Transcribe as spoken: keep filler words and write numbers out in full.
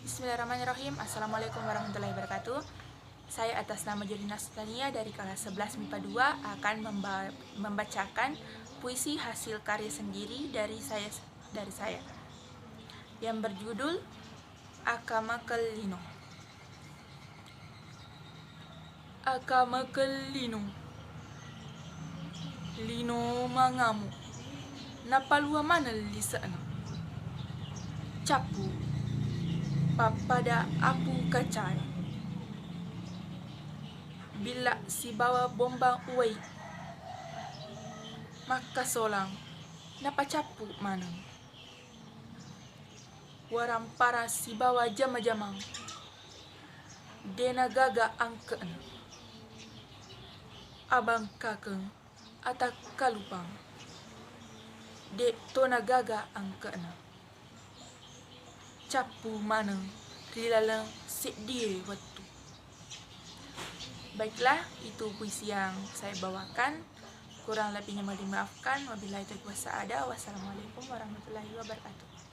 Bismillahirrahmanirrahim. Assalamualaikum warahmatullahi wabarakatuh. Saya atas nama Jodina Sultania dari kelas sebelas mipa dua akan memba-, membacakan puisi hasil karya sendiri dari saya, dari saya, yang berjudul Akamakellino. Akamakellino. Lino mangamu. Napalua maneng lise'na. Cappu. Pappada apu kacae. Billa sibawa bombang uwai. Makkasolang. Napacappu maneng. Warampara sibawa jama-jamang. Dena gaga angke'na. Abangkakeng atakkalupang. De' tona gaga angke'na. Cappu maneng ri laleng seddie wettu. Baiklah, itu puisi yang saya bawakan. Kurang lebihnya mohon dimaafkan. Wabillahi taufiq wassaada. Wassalamualaikum warahmatullahi wabarakatuh.